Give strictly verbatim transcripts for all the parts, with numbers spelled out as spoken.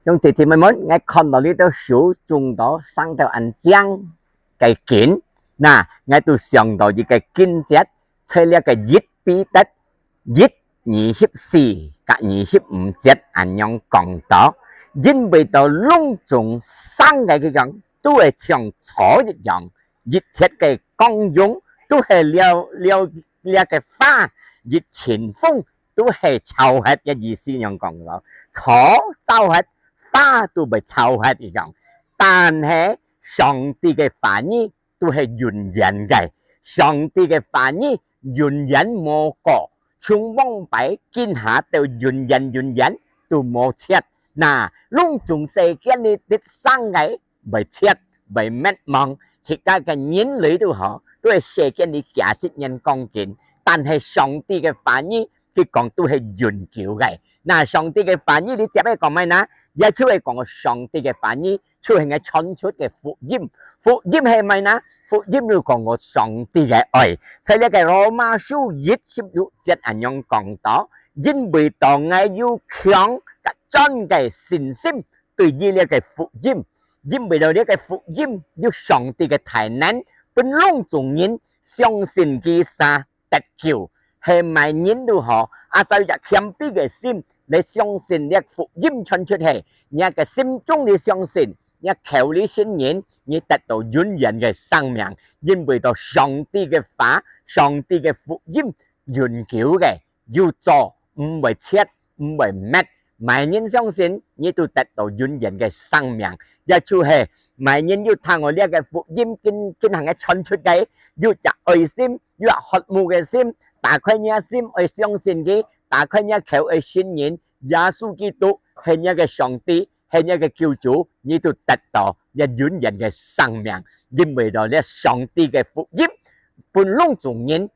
兄弟姊妹們，𠊎看到這兜樹種到生到恁靚个根，那，𠊎都想到一個經節，在這個一彼得一二十四佮二十五節恁樣講到，因為到攏總生个个樣，都係像草一樣，一切个光榮都係了了這個花，一陣風都係燥忒个意思樣講咯。草燥忒，花都會燥忒一樣，但係上帝个話語都係永遠个，上帝个話語永遠無過，從往擺、今下到永遠永遠都無絕。那，攏總世間裡得生个，會絕，會滅亡，自家个人類都好，都係世間裡幾十年光景，但係上帝个話語，佢講都係永久个。那上帝个話語裡接下講麼个呢？也就係講上帝个話語，就係𠊎傳出个福音。福音係麼个呢？福音就講到上帝个愛。在這個羅馬書一十六節恁樣講到，因為到𠊎有強佮專个信心，對於這個福音，因為到這個福音有上帝个大能，分攏總人相信佢儕得救，係麼人都好，asal有謙卑个心來相信這福音傳出去，若个心中裡相信，若口裡承認，你得到永遠个生命，因為到上帝个話，上帝个福音永久个，有做，毋會絕，毋會滅。麼人相信，你都得到永遠个生命。也就係麼人有聽過這個福音，今今行个傳出个，有隻愛心，有渴慕个心，打開若心愛相信佢，打開若口愛承認耶穌基督係若个上帝，係若个救主，你都得到這永遠个生命，因為到這上帝个福音，分攏總人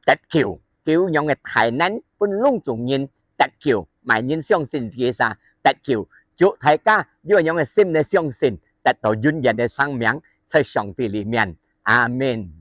得救，佢有恁樣个大能，分攏總人得救，麼人相信佢儕得救，祝大家有恁樣个心來相信，得到永遠个生命，在上帝裡面。阿們。